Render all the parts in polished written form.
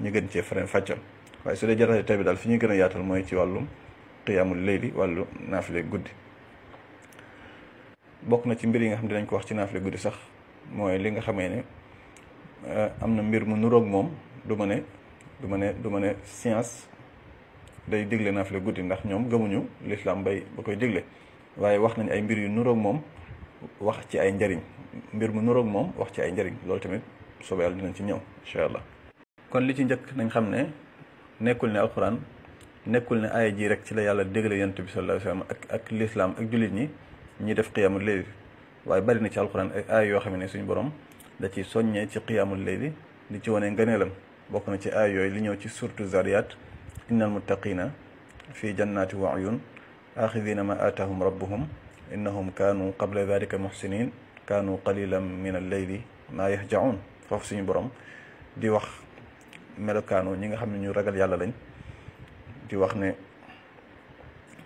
ñu gën cee faram fàccal waaye su dee jotaay tey bi daal fi ñuy gën a yaatal mooy ci wàllum qiyaamul layli wàllu naafile guddi. bokk na ci mbir yi nga xam ne dinañ ko wax ci naafile guddi sax mooy li nga xamee ne am na mbir mu nuroog moom du ma ne science day digle naafile guddi ndax ñoom gëmuñu lislaam ba koy digle waaye wax nañ ay mbir yu nuroog moom wax ci ay njariñ mbir mu nuroog moom wax ci ay njariñ loolu tamit soobee yàlla dinañ ci ñëw incha allah. kon li ci njëkk nañ xam ne nekkul ne alquran nekkul ne aaya ji rek ci la yàlla dégle yonent bi sallallahu alayhi wa sallam ak lislaam ak jullit ñi def qiyaamul layli waaye bari na ci alquran ay aaya yoo xam ne suñu borom da ci soññee ci qiyaamul layli di ci wane ngëneelam. bokk na ci aaya yooyu li ñëw ci suratu zariyat innal muttaqina fi jannati wa uyun axidina ma aatahum rabbuhum innahum kaanu qabla dalika muxsinin kaanu qalilan min al-layli ma yahjaun. foofu suñu borom di wax melokaanu ñi nga xam ne ñu ragal yàlla lañ di wax ne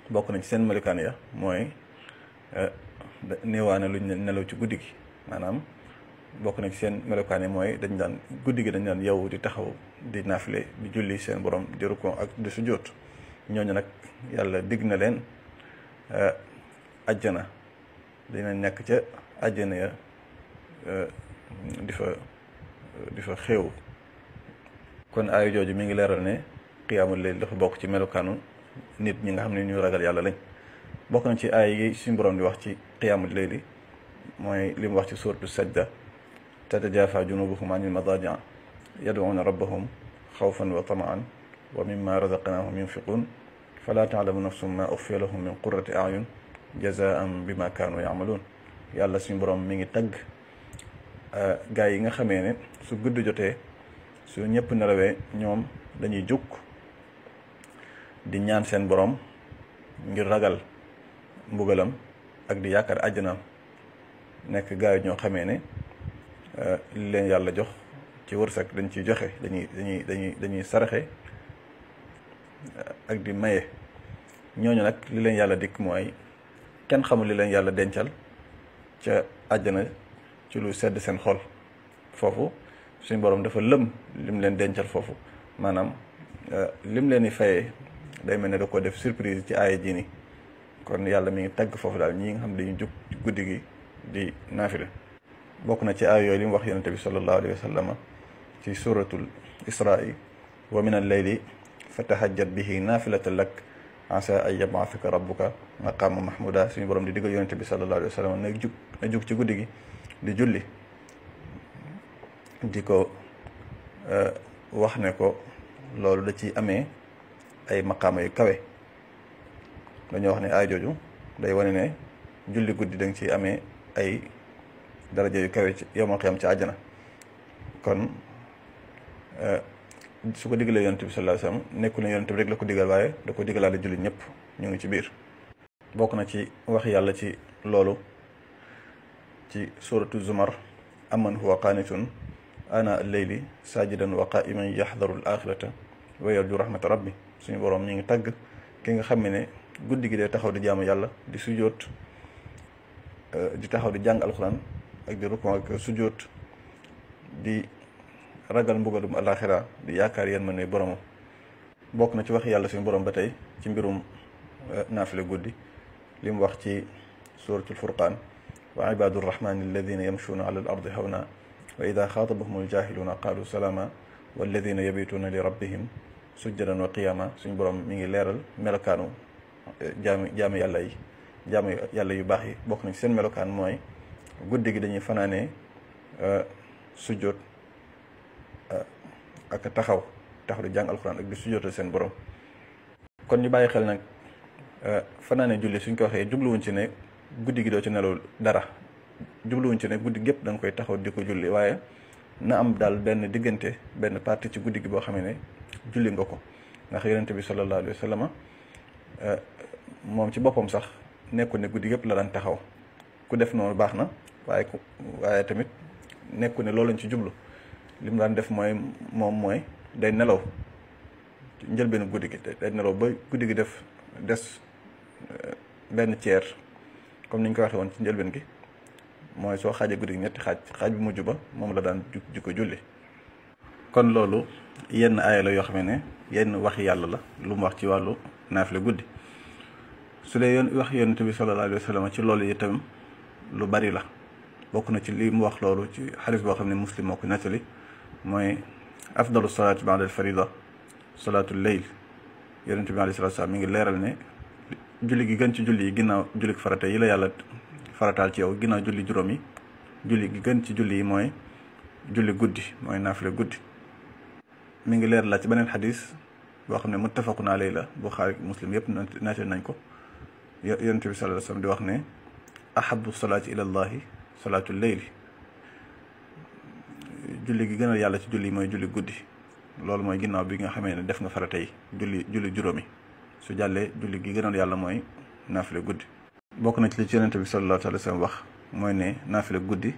bokk na ci seen melokaan ya mooy néewaane luñ nelaw ci guddi gi. maanaam bokk na ci seen melokaan yi mooy dañ daan guddi gi dañ daan yow di taxaw di naafile di julli seen borom di rukkoo ak di sujjóot. ñooñu nag yàlla digg na leen ajjana dina nekk ca ajjana ya di fa xéew. kon aaya jooju mi ngi leeral ne qiyaamul layl dafa bokk ci melokaanu nit ñi nga xam ne ñu ragal yàlla lañ. bokk na ci aaya yi suñu borom di wax ci qiyaamul layli mooy li mu wax ci suuratu sajda tatajaafa junubuhum anil madaaji' yad'uuna rabbahum xawfan wa tamaan wa mimma razaqnaahum yunfiquun falaa ta'lamu nafsun maa uxfiya lahum min qurrati a'yun jazaa'an bimaa kaanu ya'maluun. yàlla suñu borom mi ngi tagg gaa yi nga xamee ne su gudd jotee su ñëpp nelawee ñoom dañuy jug di ñaan seen borom ngir ragal mbugalam ak di yaakaar àjjanaam. nekk gaa yi ñoo xamee ne li leen yàlla jox ci wërsëg dañ ciy joxe dañuy saraxe ak di maye. ñooñu nag li leen yàlla dikk mooy kenn xamul li leen yàlla dencal ca àjjana ci lu sedd seen xol. foofu suñu borom dafa lim leen dencal foofu maanaam lim leen di fayee day mel ne da ko def surprise ci aaya ji ni. kon yàlla mi ngi tagg foofu daal ñi nga xam dañuy jug ci guddi gi di naafila. bokk na ci aaya yooyu li mu wax yonente bi sallallahu alayhi wa sallam ci suratul isra'i wa min al-layli fatahajjat bihi naafilatan lak asa an yab'athaka rabbuka maqama mahmuda. suñu borom di diggal yonente bi sallallahu alayhi wa sallam na jug ci guddi gi di julli di ko wax ne ko loolu da ci amee ay maqaama yu kawe. dañoo wax ne aay jooju day wane ne julli guddi da nga ciy amee ay daraja yu kawe ci yawmal qiyaam ci àjjana. kon su ko diggalee yonent bi sallallahu alayhi wasallam nekku ne yonent bi rek la ko digal waaye da ko digalaale julli ñëpp ñu ngi ci biir. bokk na ci wax yàlla ci loolu ci suratu zumar amman huwa qaanitun ana al-layli saajidan wa qaa'iman yaxdaru al-aaxirata wa yarju rahmata rabbi. suñu borom ñu ngi tagg ki nga xam ne guddi gi day taxaw di jaamu yàlla di sujjóot di taxaw di jàng alxuraan ak di rukuu ak sujjóot di ragal mbugalum alaxira di yaakaar yéen ma ne boromam. bokk na ci wax yàlla suñu borom ba tey ci mbirum naafile guddi li mu wax ci suratul furqaan wa ibaadu rrahmani alladina yamshuuna ala al ardi hawna wa ida xaatabahum aljahiluuna qaalu salaama walladina yabituuna li rabbihim sujjadan wa qiyaama. suñu borom mi ngi leeral melokaanu jaami yàlla yu baax yi. bokk na ci seen melokaan mooy guddi gi dañuy fanaanee sujjóot ak taxaw di jàng alxuraan ak di sujjóotal seen borom. kon ñu bàyyi xel nag fanaanee julli suñ ko waxee jubluwuñ ci ne guddi gi doo ci nelaw dara, jubluwuñ ci ne guddi gépp da nga koy taxaw di ko julli, waaye na am daal benn diggante benn partie ci guddi gi boo xamee ne julli nga ko. ndax yonente bi sallallahu alayhi wa sallam moom ci boppam sax nekku ne guddi gépp la daan taxaw. ku def noonu baax na, waaye tamit nekku ne loolu lañ ci jublu. li mu daan def mooy day nelaw njëlbeenu guddi gi, day nelaw ba guddi gi des benn tiers, comme ni ñu ko waxee woon ci njëlbeen gi. mooy soo xaajee guddi gi ñetti xaaj bi mujj ba moom la daan ju ko julli. kon loolu yenn aaya la yoo xam ne yenn waxi yàlla la lu mu wax ci wàllu naafile guddi. su dee wax yonent bi sallallahu alayhi wa sallam ci loolu itam lu bari la. bokk na ci li mu wax loolu ci xadis boo xam ne Muslim moo ko nettali mooy afdalu salaati ba'da al farida salaatu leyl. yonent bi alayhi salaatu salaam mi ngi leeral ne julli gi gën ci julli yi ginnaaw julli farata yi la yàlla farataal ci yow ginnaaw julli juróom yi julli gi gën ci julli yi mooy julli guddi mooy naafile guddi. mi ngi leer la ci beneen xadis boo xam ne muttafaqun alayhi la Buxaari Muslim yëpp nettali nañ ko. yonent bi sallallahu alayhi wa sallam di wax ne ahabu salaati ila llahi salaatu leyli. julli gi gënal yàlla ci julli yi mooy julli guddi. loolu mooy ginnaaw bi nga xamee ne def nga farata yi julli juróomi su jàllee julli gi gënal yàlla mooy naafile guddi. bokk na ci li ci yonent bi sallallahu alayhi wa sallam wax mooy ne naafile guddi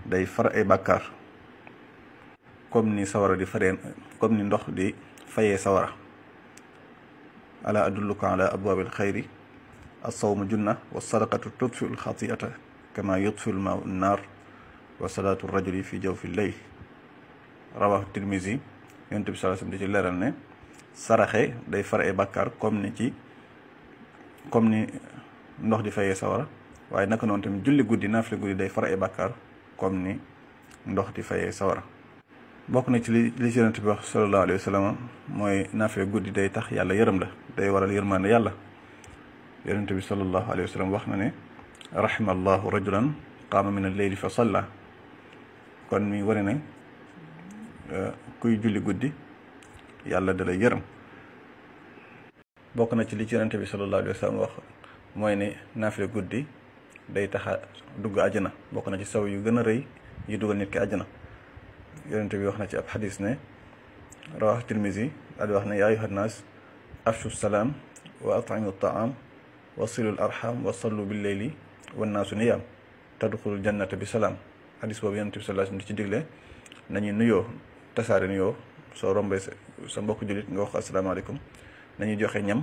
day far ay bàkkaar comme ni sawara di faree comme ni ndox di fayee sawara. ala adulluka ala abwaabil xayri as-sawmu junna wa sadaqatu tudfiu l-xati'ata kama yudfiu l-maa'u n-naar wa salaatu rajuli fi jawfi l-layl. rawahu Tirmizi. yonent bi sallallahu alayhi wasallam di ci leeral ne saraxe day far ay bàkkaar comme ni ndox di fayee sawara waaye naka noonu tamit julli guddi naafile guddi day far ay bàkkaar comme ni ndox di fayee sawara. bokk na ci li ci yonent bi wax sallallahu alayhi wasallam mooy naafile guddi day tax yàlla yërëm la day waral yërmande yàlla. yonent bi sallallahu alayhi wasallam wax na ne rahima allahu rajulan qaama min al-layli fa salla. kon mi wane ne kuy julli guddi yàlla da lay yërëm. bokk na ci li ci yonent bi sallallahu alayhi wa sallam wax mooy ne naafile guddi day taxa dugg àjjana. bokk na ci saw yu gën a rëy yi dugal nit ki àjjana. yonent bi wax na ci ab xadis ne rawahu Tirmizi daal di wax ne yaa ayyuhan naas afshu salaam wa at'imu taam wa silu l arham wa sallu bil leyli wan naasu niyaam tadxulul jannata bi salaam. xadis boobu yonent bi sallallahu alayhi wa sallam di ci digle nañuy nuyoo tasaare nuyoo soo rombee sa mbokk jullit nga wax asalaamaaleykum. nañuy joxe ñam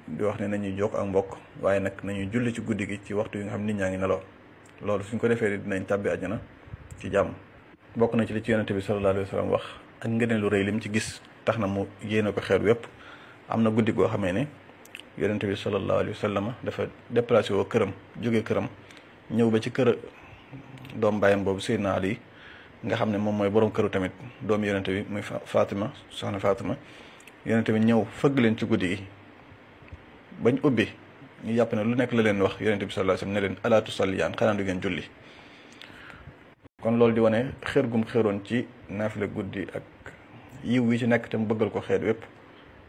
di wax ne nañuy jokk ak mbokk waaye nag nañuy julli ci guddi gi ci waxtu yi nga xam nit ñaa ngi nelaw. loolu suñ ko defee dinañ tàbbi àjjana ci jàmm. bokk na ci li ci yonente bi sallallahu alayhi wa sallam wax ak ngëneel lu rëy lim ci gis tax na mu yéene ko xeer wépp. am na guddi goo xamee ne yonente bi sallallahu alayhi wa sallam dafa déplacé woo këram jóge këram ñëw ba ci kër doom bàyyam boobu Seydina Ali nga xam ne moom mooy borom këru tamit doomu yonente bi muy Fatima soxna Fatima. yonente bi ñëw fëgg leen ci guddi gi bañ ubbi ñu jàpp ne lu nekk la leen wax yonente bi sallallahu alayhi wasallam ne leen alaa tusalliyaan xanaa du ngeen julli. kon loolu di wane xeer gum xeeroon ci naafile guddi ak yiw wi ci nekk te mu bëggal ko xeet wépp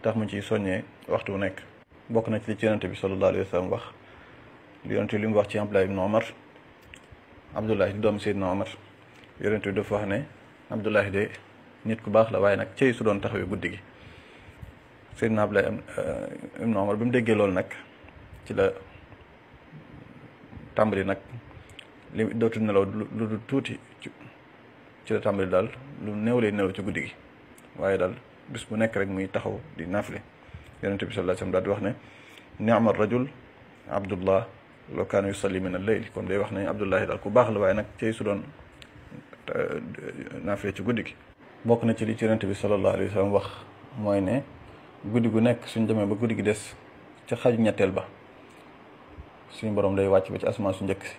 tax mu ciy soññee waxtu wu nekk. bokk na ci li ci yonente bi sallallahu alayhi wasallam wax li yonente bi li mu wax ci Abdullah ibn Omar. Abdullah di doomu Seydina Omar yonente bi dafa wax ne Abdullah de nit ku baax la waaye nag cey su doon taxawee guddi gi. Seydina Abdullah ibn Omar bi mu déggee loolu nag ci la tàmbali nag li dootul nelaw lu tuuti ci la tàmbali daal lu néew lay nelaw ci guddi gi waaye daal bis bu nekk rek muy taxaw di naafile. yonente bi sallallahu alayhi wasallam daal di wax ne ni'ma rajul Abdullah law kaana yusalli min al-layl. kon day wax ne Abdullahi daal ku baax la waaye nag cey su doon naafile ci guddi gi. bokk na ci li ci yonente bi sallallahu alayhi wasallam wax mooy ne guddi gu nekk suñ demee ba guddi gi des ca xaju ñetteel ba suñu borom day wàcc ba ci asamaan su njëkk si.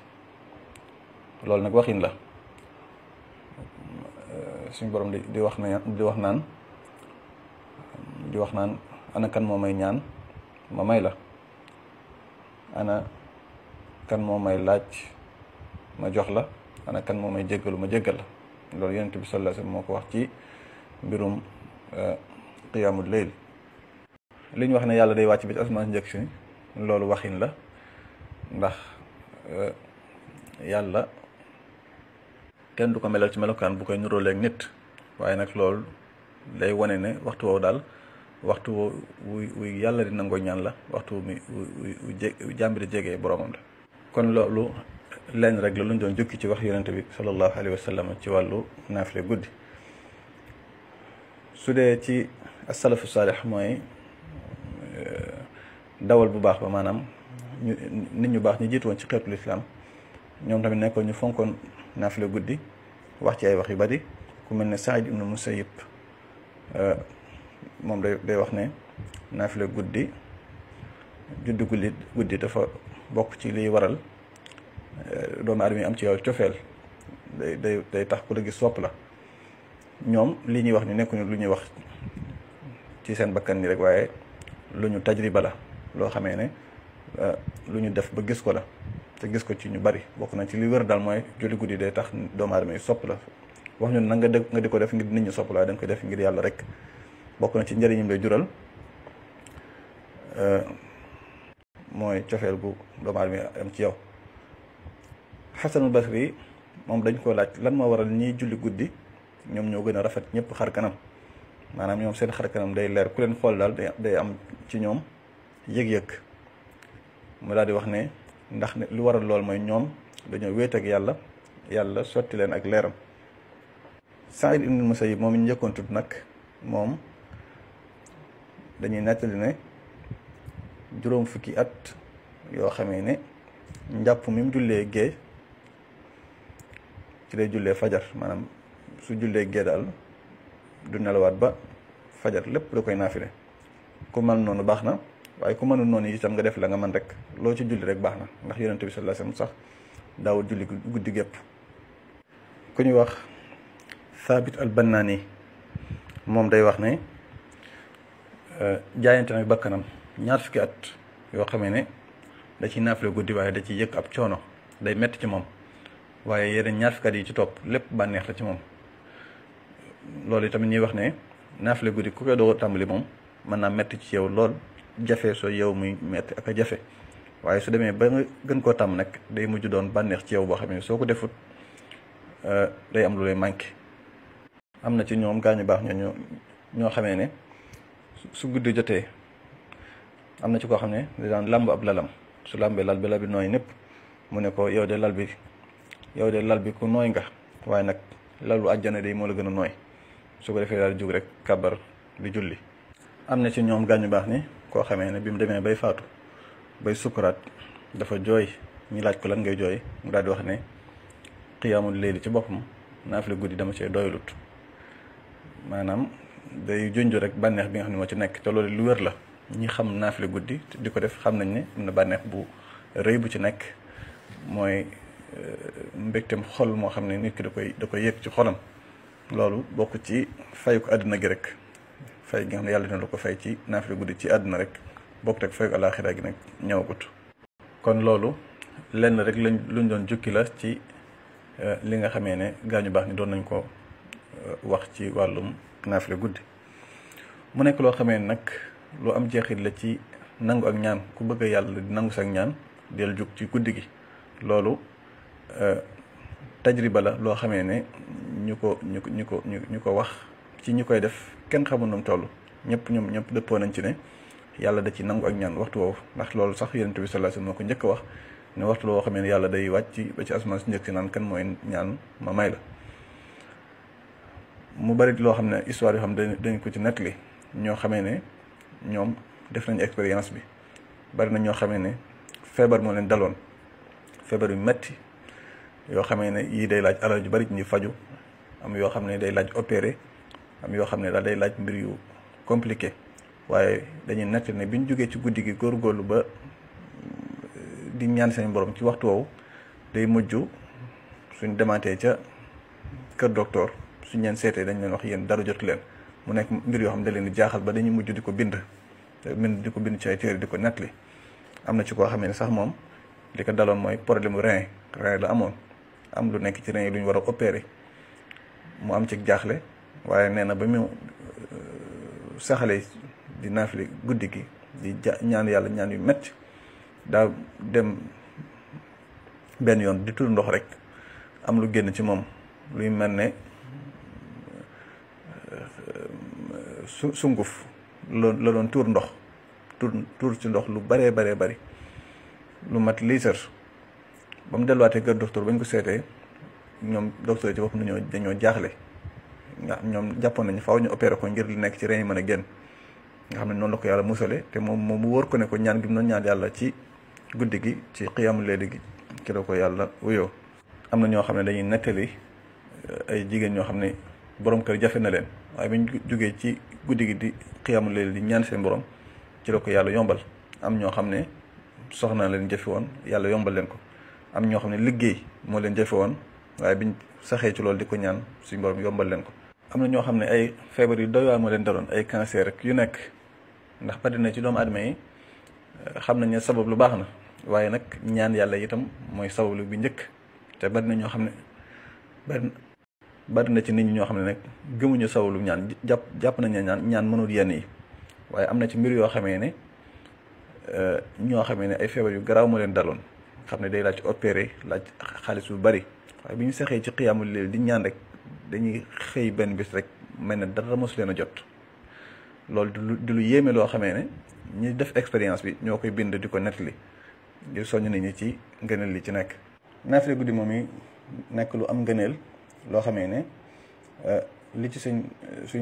loolu nag waxin la suñu borom di wax naan ana kan moo may ñaan ma may la, ana kan moo may laaj ma jox la, ana kan moo may jéggalu ma jéggal la. loolu yonent bi sallallahu alayhi wasallam moo ko wax ci mbirum qiyaamul layl. li ñu wax ne yàlla day wàcc bi ci asamaan njëkk si loolu waxin la, ndax yàlla kenn du ko melal ci melokaan bu koy nuróoleeg nit, waaye nag loolu day wane ne waxtu woowu daal waxtu wu yàlla di nangoo ñaan la, waxtu wu jàmbi di jegee boromam la. kon loolu lenn rek la luñ doon jukki ci wax yonente bi sallallahu alayhi wa sallam ci wàllu naafile guddi. su dee ci asalafu saalih mooy dawal bu baax ba, maanaam nit ñu baax ñu jiitu woon ci xeetu lislaam ñoom tamit nekkoon ñu fonkoon naafile guddi, wax ci ay wax yu bari ku mel ne Saïd ibnu Musayyib moom day wax ne naafila guddi guddi dafa bokk ci liy waral doomu aadama yi am ci yow cofeel day tax ku la gis sopp la. ñoom li ñuy wax ni nekkuñu lu ñuy wax ci seen bakkan ni rek, waaye lu ñu tajriba la, loo xamee ne lu ñu def ba gis ko la, te gis ko ci ñu bari. bokk na ci li wër daal mooy julli guddi day tax doomu aadama yi sopp la. wax ñu nag nga di ko def ngir nit ñi sopp la, da nga koy def ngir yàlla rek. bokk na ci njëriñam lay jural mooy cofeel gu doomu aadama yi am ci yow. Xasanul Basri moom dañ ko laaj lan moo waral ñiy julli guddi ñoom ñoo gën a rafet ñëpp xar kanam, maanaam ñoom seen xar kanam day leer, ku leen xool daal day am ci ñoom yëg-yëg. mu daal di wax ne ndax ne lu waral lool mooy ñoom dañoo wéet ak yàlla sotti leen ak leeram. Saïd ibn Musayyib moom ñu njëkkoon tudd nag, moom dañuy nettali ne juróom fukki at yoo xamee ne njàpp mi mu jullee gée ci lay jullee fajar, maanaam su jullee gée daal du nelawaat ba fajar, lépp da koy naafile. ku mën noonu baax na, waaye ku mënul noonu itam nga def la nga mën rek, loo ci julli rek baax na, ndax yonent bi sallallahu alayhi wasallam sax daawul julli guddi gépp. ku ñuy wax Thabit al-Bannaani moom day wax ne jaayante nag bakkanam ñaar fukki at yoo xamee ne da ciy naafile guddi, waaye da ciy yëg ab coono, day metti ci moom, waaye yeneen ñaar fukki at yi ci topp lépp bànneex la ci moom. loolu tamit ñuy wax ne naafile guddi ku koy doog a tàmbali moom mën naa metti ci yow lool, jafe soo yow muy metti ak a jafe, waaye su demee ba nga gën koo tàmm nag day mujj doon bànneex ci yow boo xam ne soo ko defut day am lu lay manqué. am na ci ñoom gaañu baax ñoo xamee ne su guddi jotee am na ci koo xam ne da daan làmb ab lalam, su làmbee lal bi nooy népp mu ne ko yow de lal bi ku nooy nga, waaye nag lalu àjjana de moo la gën a nooy. su ko defee daal jóg rek kàbbar di julli. am na ci ñoom gaañu baax ni koo xamee ne bi mu demee bay faatu bay sukkuraat dafa jooy, ñu laaj ko lan ngay jooy, mu daal di wax ne xiyaamul layli ci boppam naafila guddi dama cee doylut. maanaam day junj rek bànneex bi nga xam ne moo ci nekk, te loolu lu wér la. ñi xam naafila guddi di ko def xam nañ ne am na bànneex bu rëy bu ci nekk, mooy mbégteem xol moo xam ne nit ki da koy yëg ci xolam. loolu bokk ci fayu ko àddina gi rek, fay gi nga xam ne yàlla dina la ko fay ci naafila guddi ci àddina rek, bokk teg fayu alaaxira gi nag ñëwagut. kon loolu lenn rek luñ doon jukki la ci li nga xamee ne gaañu baax ni doon nañ ko wax ci wàllum naafila guddi. mu nekk loo xamee nag lu am jeexit la ci nangu ak ñaan. ku bëgg yàlla di nangu sa ak ñaan del jug ci guddi gi. loolu tajriba la loo xamee ne ñu ko wax ci ñi koy def kenn xamul nu mu toll. ñëpp dëppoo nañ ci ne yàlla da ci nangu ak ñaan waxtu woowu, ndax loolu sax yonent bi sallallahu alayhi wasallam moo ko njëkk a wax ne waxtu loo xamee ne yàlla day wàcc ba ci asamaan si njëkk si naan kan mooy ñaan ma may la. mu bari loo xam ne histoire yoo xam ne dañ ko ci nettali, ñoo xamee ne ñoom def nañu expérience bi. bari na ñoo xamee ne feebar moo leen daloon, feebar yu metti yoo xamee ne yii day laaj alal ju bari ñuy faju, am yoo xam ne day laaj opéré, am yoo xam ne daal day laaj mbir yu compliqué. waaye dañuy nettali ne biñ jógee ci guddi gi góorgóorlu ba di ñaan seen borom ci waxtu woowu, day mujj suñ demaatee ca kër docteur suñ leen seetee dañ leen wax yéen dara jotu leen. mu nekk mbir yoo xam ne da leen di jaaxal ba dañuy mujj di ko bind ci ay téere di ko nettali. am na ci koo xam ne sax moom li ko daloon mooy problème mu rein la amoon, am lu nekk ci rein yi lu ñu war a opérer, mu am ci jaaxle. waaye nee na ba mu saxalee di naafile guddi gi di ñaan yàlla ñaan yu metti, daa dem benn yoon di tuur ndox rek am lu génn ci moom luy mel ne sunguf la doon tuur ndox, tuur ci ndox lu baree bari lu mat litre. ba mu delluwaatee kër docteur bañ ko seetee, ñoom docteur ci bopp dañoo jaaxle. nga ñoom jàppoon nañu faaw ñu opéré ko ngir li nekk ci rein yi mën a génn. nga xam ne noonu la ko yàlla musale, te moom mu wóor ko ne ko ñaan gi mu doon ñaan yàlla ci guddi gi ci xiyaamul layli gi ci la ko yàlla wuyoo. am na ñoo xam ne dañuy nettali ay jigéen ñoo xam ne borom kër jafe na leen waaye biñ jógee ci guddi gi di xiyaamul layl di ñaan seen borom ci la ko yàlla yombal. am ñoo xam ne soxna leen jafe woon yàlla yombal leen ko, am ñoo xam ne liggéey moo leen jafe woon waaye biñ saxee ci loolu di ko ñaan suñu borom yombal leen ko. am na ñoo xam ne ay feebar yu doy waar moo leen daloon, ay cancer rek yu nekk, ndax bari na ci doomu aadama yi xam nañ ne sabab lu baax na waaye nag ñaan yàlla itam mooy sabab lu bi njëkk. te bari na ñoo xam ne bari na ci nit ñi ñoo xam ne nag gëmuñu sabab lu ñaan, jàpp nañ ne ñaan mënul yenn yi, waaye am na ci mbir yoo xamee ne ñoo xamee ne ay feebar yu garaaw moo leen daloon, xam ne day laaj opéré laaj xaalis bu bari, waaye bi ñu saxee ci xiyaamul layl di ñaan rek dañuy xëy benn bis rek mel ne dara mosu leen a jot. loolu di lu yéeme loo xamee ne ñi def expérience bi ñoo koy bind di ko nettali ngir soññ nit ñi ci ngëneel li ci nekk. naafile guddi moom yi nekk lu am ngëneel loo xamee ne li ci suñ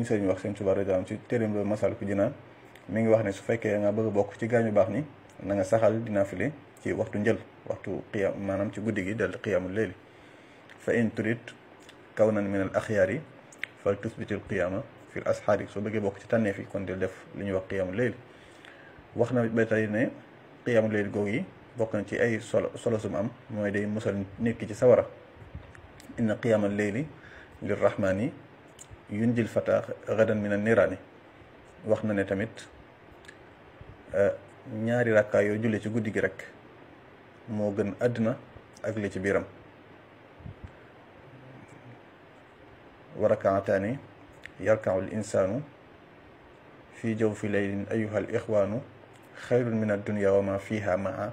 sëriñ wax sëñ Tuubaa radiyallaahu anhu ci téeréem loolu Masaalikul Jinaan mi ngi wax ne su fekkee nga bëgg a bokk ci gaañu baax ni na nga saxal di naafile ci waxtu njël, waxtu xiyaam maanaam ci guddi gi del xiyaamul layli. fa in turid kawnan min al axyaari fal tusbitil qiyaama fil asxaari. soo bëggee bokk ci tànneef yi kon del def li ñuy wax qiyaamul layli. wax na ba tey ne qiyaamul layli googu yi bokk na ci ay solo sum am mooy day musal nit ki ci sawara. inna qiyaamal layli lirrahmaani yunjil fata gadan min an niraani. wax na ne tamit ñaari rakkaa yoo julli ci guddi gi rek moo gën àddina ak li ci biiram. wa rakaataani yarkau l insaanu fii jawfi laylin ayuha al ixwaanu xayrun min addunya wa ma fiha maa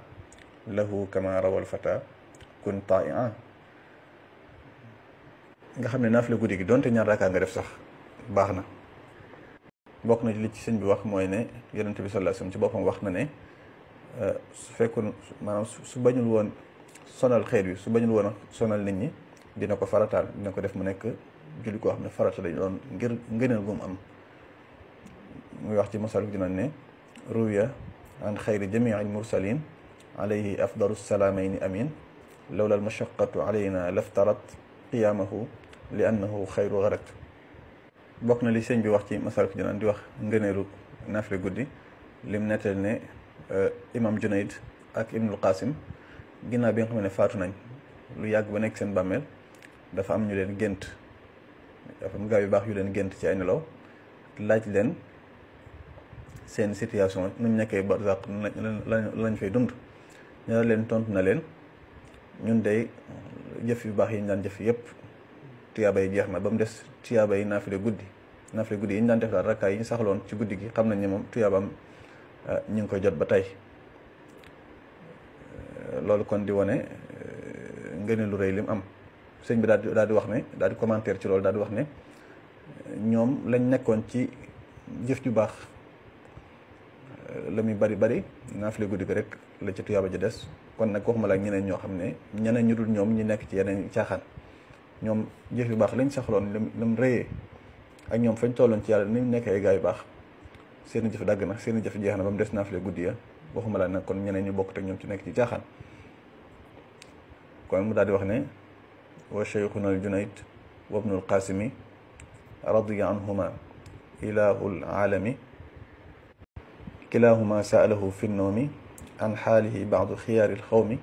lahu kama rawal fata kun taia. nga xam ne naafila guddi gi donte ñaar rakkaa nga def sax baax na. bokk na ci li ci sëñ bi wax mooy ne yonent bi sallallahu alayhi wasallam ci boppam wax na ne su fekkoon maanaam su bañul woon sonal xeet wi, su bañul woon sonal nit ñi dina ko farataal, dina ko def mu nekk julli koo xam ne farata lañ doon ngir ngëneel gu mu am. muy wax ci Masaalikul Jinaan ne ruwiya an xayri jamii al mursalin alayhi afdalu salaamayni amin lawla al mashaqqatu alayna laftarat qiyaamahu li annahu xayru garat. bokk na li sëñ bi wax ci Masaalikul Jinaan di wax ngëneelu naafile guddi lim nettal ne imam Junayd ak Ibnul Qasim ginnaaw bi nga xam ne faatu nañ lu yàgg ba nekk seen bàmmeel dafa am ñu leen gént, dafa am gaa yu baax yu leen gént ci ay nelaw laaj leen seen situation nu ñu nekkee barzaq lañ fay dund. ñu leen tontu na leen ñun day jëf yu baax yi ñu daan jëf yëpp tuyaaba yi jeex na ba mu des tuyaaba yi naafile guddi yi ñu daan def daal rakkaay yi ñu saxaloon ci guddi gi xam nañ ne moom tuyaabaam ñu ngi koy jot ba tey. loolu kon di wane ngëneel lu rëy lim am. sëñ bi daal di wax ne daal di commentaire ci loolu daal di wax ne ñoom lañ nekkoon ci jëf ju baax la muy bari naafile guddi gi rek la ci tuyaaba ji des. kon nag waxuma la ñeneen ñoo xam ne ñeneen ñu dul ñoom ñi nekk ci yeneen caaxaan, ñoom jëf yu baax lañ saxaloon lam rëyee ak ñoom fañ tolloon ci yàlla ni ñu nekkee ay gaa yu baax seen jëf dagg na, seen jëf jeex na ba mu des naafile guddi ya. waxuma la nag kon ñeneen ñu bokk te ñoom ci nekk ci caaxaan. kon mu daal di wax ne wa cheikhuna al Junayd wa ibnul Qasimi radiya anhuma ilahul alami kilahuma saalahu fi nnawmi an xaalihi baadu xiyaari lxawmi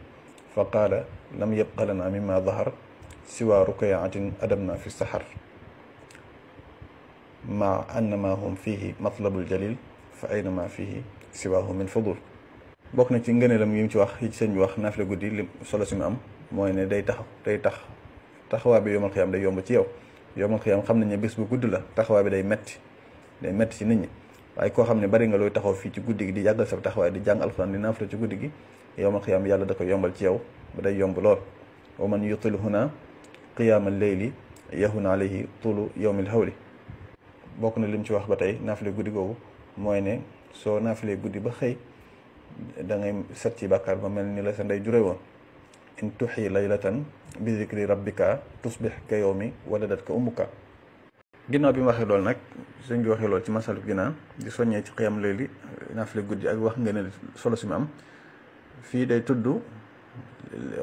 fa qaala lam yabqa lana mimma dahar siwa rukayaatin adamna fi saxar ma annama hum fihi matlabul jalil fa aynama fihi siwaahu min fudul. bokk na ci ngëneelam yi mu ci wax yi ci sëñ bi wax naafile guddi li solo si mu am mooy ne day tax taxawaay bi yomal xiyaam day yomb ci yow. yomal xiyaam xam nañ ne bés bu gudd la, taxawaay bi day metti ci nit ñi, waaye koo xam ne bari nga looy taxaw fii ci guddi gi di yàggal sa taxawaay di jàng alxuraan di naafile ci guddi gi, yomal xiyaam yàlla da ko yombal ci yow ba day yomb lool. wa man yutil huna qiyaamal layli yahuna alayhi tulu yawmil hawli. bokk na lim ci wax ba tey naafile guddi googu mooy ne soo naafilee guddi ba xëy da ngay set ci bàkkaar ba mel ni la sa ndey jure woon. in tuxi laylatan bi zikri rabbika tusbix ka yawmi waladat ka ummuka. ginnaaw bi mu waxee loolu nag sëñ bi waxee loolu ci Masaalikul Jinaan di soññee ci xiyam layli naafile guddi ak wax nga ne solo si mu am fii day tudd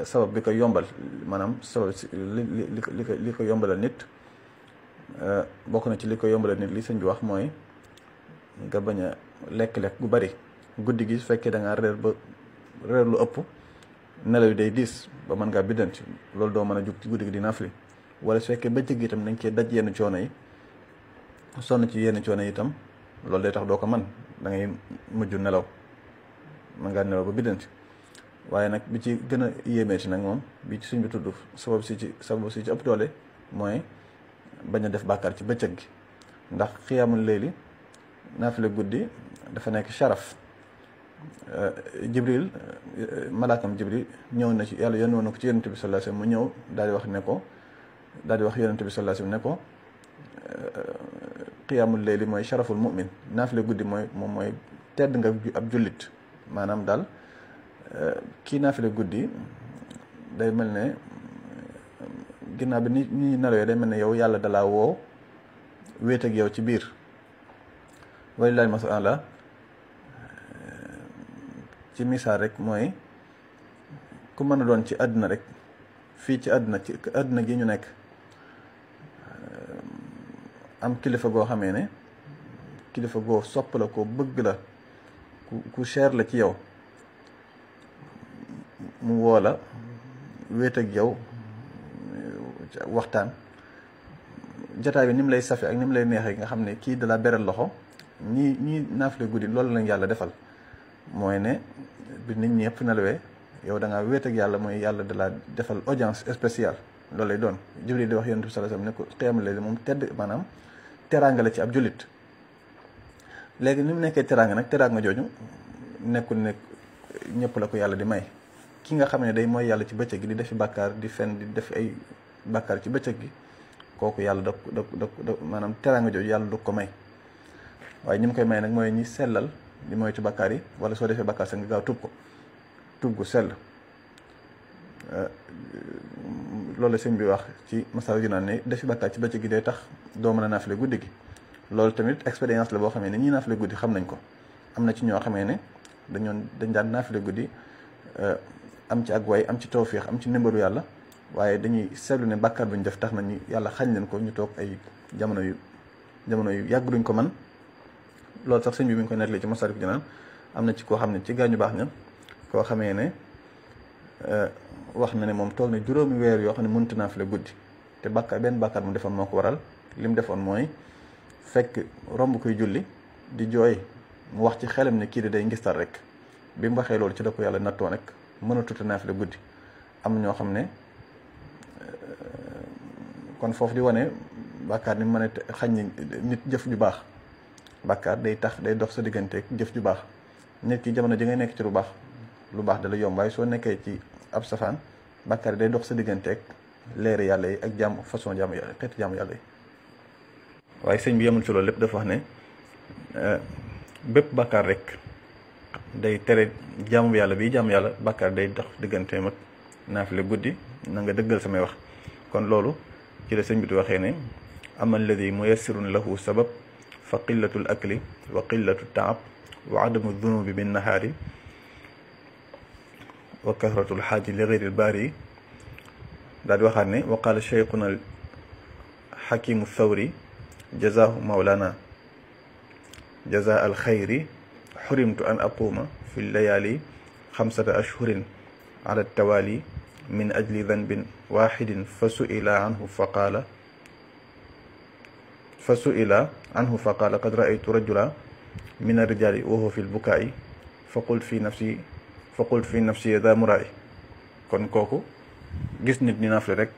sabab bi ko yombal, maanaam sabab li ko yombalal nit bokk na ci li ko yombale nit li sëñ bi wax mooy nga bañ a lekk-lekk gu bari guddi gi su fekkee da ngaa reer lu ëpp nelaw yi day diis ba mën ngaa biddanti loolu doo mën a jug ci guddi gi di nafli wala su fekkee bëccëg gi itam dañ cee daj yenn coono yi sonn ci yenn coono yi itam loolu day tax doo ko man da ngay mujj nelaw mën ngaa nelaw ba biddanti waaye nag bi ci gën a yéemee ci nag moom bi ci suñ bi tudd sabab si ci ëpp doole mooy bañ a def bàkkaar ci bëccëg gi ndax xiyaamul layli naafile guddi dafa nekk sharaf jibril malaakam jibril ñëw na ci yàlla yónni woon na ko ci yonent bi sallallahu alayhi wasallam mu ñëw daal di wax yonent bi sallallahu alayhi wasallam ne ko xiyaamul layli mooy sharaful mu'min naafile guddi mooy tedd nga ab jullit maanaam daal kii naafile guddi day mel ne ginnaaw bi ni nelawee day mel ne yow yàlla dalaa woo wéet ak yow ci biir walilahi masala ci misaal rek mooy ku mën a doon ci àdduna rek fii ci àdduna gi ñu nekk am kilifa goo xamee ne kilifa goo sopp la ko bëgg la ku cher la ci yow mu woo la wéet ak yow waxtaan jotaay bi ni mu lay safe ak ni mu lay neexee nga xam ne kii da la beral loxo ñii naafile guddi loolu lañ yàlla defal mooy ne bi nit ñi yëpp nelawee yow da ngaa wéet ak yàlla mooy yàlla da la defal audience spéciale loolu lay doon Jibril di wax yonent bi sallallahu alayhi wasallam ne ko xiyaamul layl moom tedd maanaam teraanga la ci ab jullit léegi ni mu nekkee teraanga nag teraanga jooju nekkul ne ñëpp la ko yàlla di may ki nga xam ne day mooy yàlla ci bëccëg gi di defi bàkkaar di fen di def ay bàkkaar ci bëccëg gi kooku yàlla da maanaam teraanga jooju yàlla du ko may waaye ñi mu koy may nag mooy ñi sellal di moytu bàkkaar yi wala soo defee bàkkaar sax nga gaaw tub gu sell loolu sëñ bi wax ci masal ju naan ne defi bàkkaar ci bëccëg gi day tax doo mën a naafile guddi gi loolu tamit expérience la boo xamee ne ñii naafile guddi xam nañ ko am na ci ñoo xamee ne dañ daan naafile guddi am ci ak way am ci tawfiix am ci ndimbalu yàlla waaye dañuy seetlu ne bàkkaar bu ñu def tax na ñu yàlla xañ leen ko ñu toog ay jamono yu yàgg duñ ko man loolu sax sëñ bi mi ngi koy nettali ci Masaalikul Jinaan am na ci koo xam ne ci gaañu baax ña koo xamee ne wax na ne moom toog na juróomi weer yoo xam ne mënut naafile guddi te benn bàkkaar mu defoon moo ko waral li mu defoon mooy fekk romb koy julli di jooy mu wax ci xelam ne kii de day ngistal rek bi mu waxee loolu ci la ko yàlla nattoo nag mënatut a naafile guddi am ñoo xam ne kon foofu di wane bàkkaar ni mën a xañ nit jëf ju baax bàkkaar day dox sa digganteeg jëf ju baax nit ki jamono ji ngay nekk ci lu baax dala yomb waaye soo nekkee ci ab safaan bàkkaar day dox sa digganteeg leeri yàlla yi ak jàmm façon jàmm yàlla xeeti jàmm yàlla yi waaye sëñ bi yemul ci loolu lépp dafa wax ne bépp bàkkaar rek day tere jàmm yàlla bi jàmm yàlla bàkkaar day dox digganteem ak naafile guddi na nga dëggal samay wax kon loolu ci la sëñ bi di waxee ne ama alladi muyassirun lahu sabab fa qillatu l akli wa qillatu taab wa adamu dunubi bin nahaari wa kasratu l xaaji li geyri l baari daal di waxaat ne wa qaala cheikhuna al xakimu thawri jazaahu mawlana jazaa al xayri xurimtu an aquuma fi layaali xamsata ashhurin ala tawaali min ajli danbin waxidin fa su'ila anhu fa qaala qad raaytu rajula min arrijaali wa huwa fi lbukaa'i fa qult fi nafsi daa muraa'i kon kooku gis nit ñi naafle rek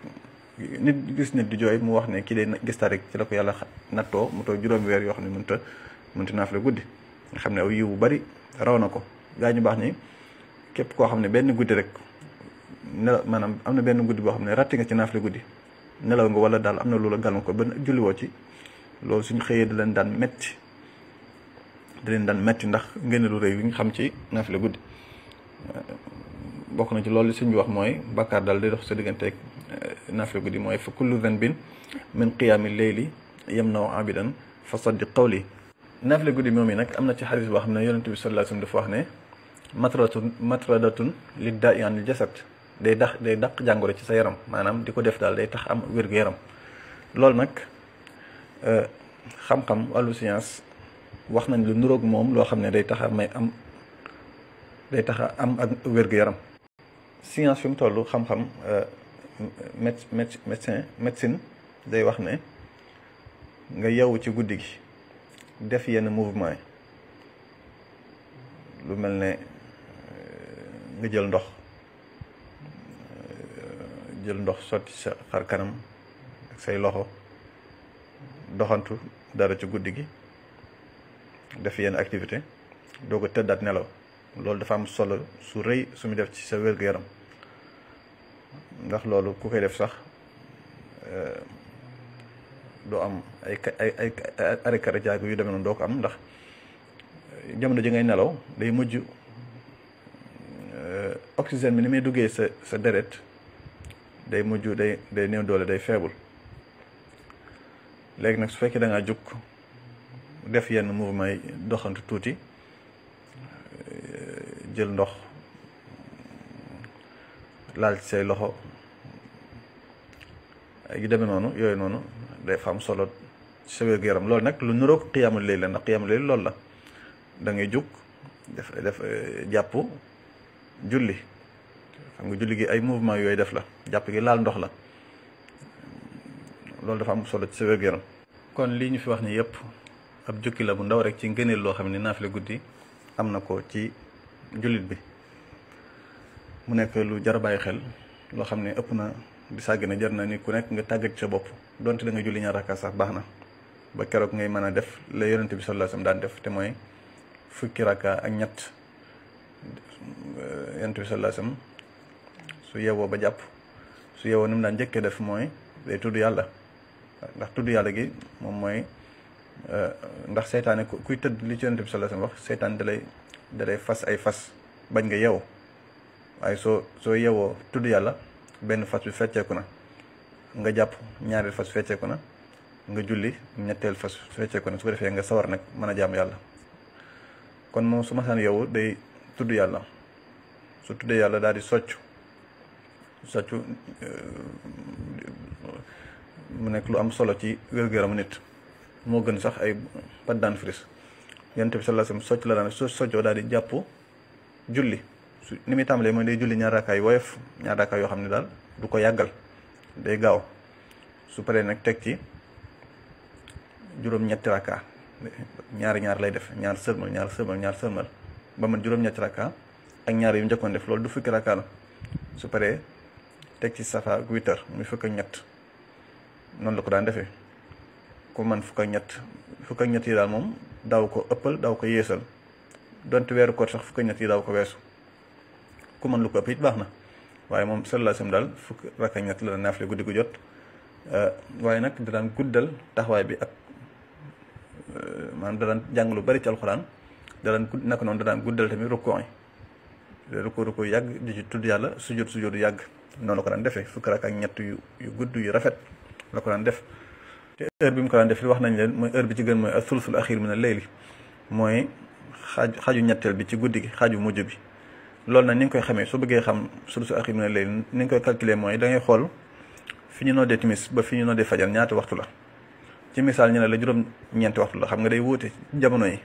gis nit di jooy mu wax ne kii de gis ta rek ci la ko yàlla nattoo mu toog juróomi weer yoo xam ne mënta naafle guddi nga xam ne aw yiw bu bari raw na ko gaa ñu baax ni képp koo xam ne benn guddi rek maanaam am na benn guddi boo xam ne ratti nga ci naafle guddi nelaw nga wala daal am na loola gàllan ko ba julliwoo ci loolu suñ xëyee da leen daan metti ndax ngeen lu rëy bi nga xam ci naafle guddi bokk na ci loolu suñ bi wax mooy bàkkaar daal day dox sa digganteeg naafle guddi mooy fa kullu dhanbin min qiyaami leyli yamna'u abidan fa saddiq qawli naafle guddi moom yi nag am na ci xadis boo xam ne yonent bi sallallahu alayhi wasallam dafa wax ne matradatun li daa'i anil jasad day dàq jàngoro ci sa yaram maanaam di ko def daal day tax am wér-gu-yaram loolu nag xam-xam wàllu science wax nañ lu nuroog moom loo xam ne day tax a am ak wér-gu-yaram. science fi mu toll xam-xam médecine day wax ne nga yeewu ci guddi gi def yenn mouvement yi lu mel ne nga jël ndox sotti sa xar kanam ak say loxo doxantu dara ci guddi gi def yenn activité doo ko tëddaat nelaw. loolu dafa am solo su rëy su mu def ci sa wér-gu-yaram ndax loolu ku koy def sax doo am ay arrêt cardiaque yu demee noonu doo ko am ndax jamono ji ngay nelaw day mujj oxygène bi ni muy duggee sa deret day mujj day néew doole day faible. léegi nag su fekkee da ngaa jug def yenn mouvement yi doxantu tuuti jël ndox laal ci say loxo yu demee noonu yooyu noonu day fa am solo ci sa wér-gu-yaram. loolu nag lu niroog xiyaamul layl la ndax xiyaamul layl loolu la da ngay jug def jàpp julli xam nga julli gi ay mouvement yooyu def la jàpp gi laal ndox la loolu dafa am solo ci sa wér-gu-yaram. kon lii ñu fi wax ni yëpp ab jukki la bu ndaw rek ci ngëneel loo xam ne naafile guddi am na ko ci jullit bi mu nekk lu jar a bàyyi xel loo xam ne ëpp na di sàgg na jar na ni ku nekk nga tàggat sa bopp donte da nga julli ñaar rakka sax baax na ba keroog ngay mën a def la yonente bi sallallahu alayhi wasallam daan def te mooy fukki rakka ak ñett. yonente bi sallallahu alayhi wasallam su yewoo ba jàpp su yewoo ni mu daan njëkkee def mooy day tudd yàlla ndax tudd yàlla gi moom mooy ndax seytaane kuy tëdd li ci yonente bi sallallahu alayhi wasallam wax seytaane dalay fas ay fas bañ nga yeewu waaye soo yeewoo tudd yàlla benn fas bi fecceeku na nga jàpp ñaareel fas fecceeku na nga julli ñetteel fas fecceeku na su ko defee nga sawar nag mën a jaam yàlla. kon moom su ma saan yeewu day tudd yàlla su tuddee yàlla daal di soccu mu nekk lu am solo ci wér-gu-yaramu nit moo gën sax ay pâte dentifrice. yonent bi sallallahu alayhi wasallam socc la daan soccoo daal di jàpp julli su ni muy tàmbalee mooy day julli ñaar rakkaay woyof ñaar rakkaay yoo xam ne daal du ko yàggal day gaaw su paree nag teg ci juróom-ñetti rakka ñaar lay def ñaar sërmal ba man juróom-ñetti rakka ak ñaar yu njëkkoon def loolu du fukki rakka la su paree teg ci safa ak witr muy fukk ak ñett noonu la ko daan defee ku man fukk ak ñett yi daal moom daaw ko ëppal daaw ko yeesal donte weeru koor sax fukk ak ñett yi daaw ko weesu ku man lu ko ëpp it baax na waaye moom sallallahu alayhi wasallam daal fukk rakka ak ñett la daan naafile guddi gu jot waaye nag da daan guddal taxawaay bi ak maanaam da daan jàng lu bari ci alxuraan da daan naka noonu da daan guddal tamit rukkoo yi rukkoo yàgg di ci tudd yàlla sujjóot yàgg noonu la ko daan defee fukk rakka ak ñett yu gudd yu rafet la ko daan def. te heure bi mu ko daan def li wax nañ leen mooy heure bi ci gën mooy as-sulusul axiir min al-layli mooy xaaju ñetteel bi ci guddi gi xaaju mujj bi. loolu nag ni nga koy xamee soo bëggee xam sulusul axiir min al-layli ni nga koy calculer mooy da ngay xool fi ñu noddee timis ba fi ñu noddee fajar ñaata waxtu la. ci misaal ñu ne la juróom-ñeenti waxtu la xam nga day wuute jamono yi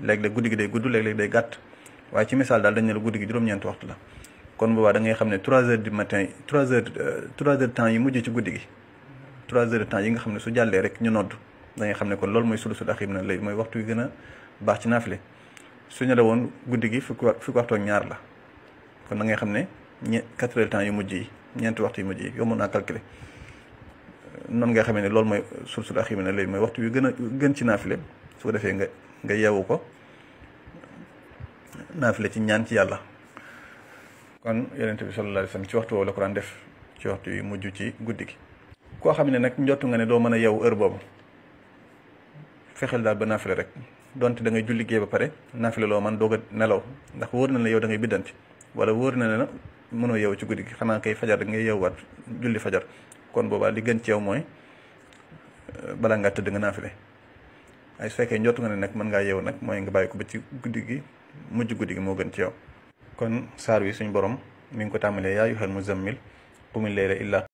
léeg-léeg guddi gi day gudd léeg-léeg day gàtt waaye ci misaal daal dañ ne la guddi gi juróom-ñeenti waxtu la. kon boobaa da ngay xam ne 3 heures du matin 3 heures de temps yi mujj ci guddi gi 3 heures de temps yi nga xam ne su jàllee rek ñu nodd da ngay xam ne kon loolu mooy sulusul axiir min al-layl mooy waxtu yu gën a baax ci naafile su ñu la woon guddi gi fukki waxtu ak ñaar la kon da ngay xam ne 4 heures de temps yu mujj yi ñeenti waxtu yu mujj yi yomb naa calculer noonu nga xamee ne loolu mooy sulusul axiir min al-layl mooy waxtu yu gën ci naafile su ko defee nga yeewu ko naafile ci ñaan ci yàlla. kon yonent bi sallallahu alayhi wasallam ci waxtu woowu la ko daan def ci waxtu yu mujj ci guddi gi. koo xam ne nag njottu nga ne doo mën a yeewu heure boobu fexeel daal ba naafile rek donte da ngay julli gee ba pare naafile loo man doog a nelaw ndax wóor na la yow da ngay biddanti wala wóor na la mënoo yeewu ci guddi gi xanaa kay fajar rek ngay yeewuwaat julli fajar kon boobaa li gën ci yow mooy balaa ngaa tëdd nga naafile ay su fekkee njottu nga ne nag mën ngaa yeewu nag mooy nga bàyyi ko ba ci guddi gi mujj guddi gi moo gën ci yow. kon saar wi suñ borom mi ngi ko tàmbalee yaa ayyuhal muzammil qumil layla illa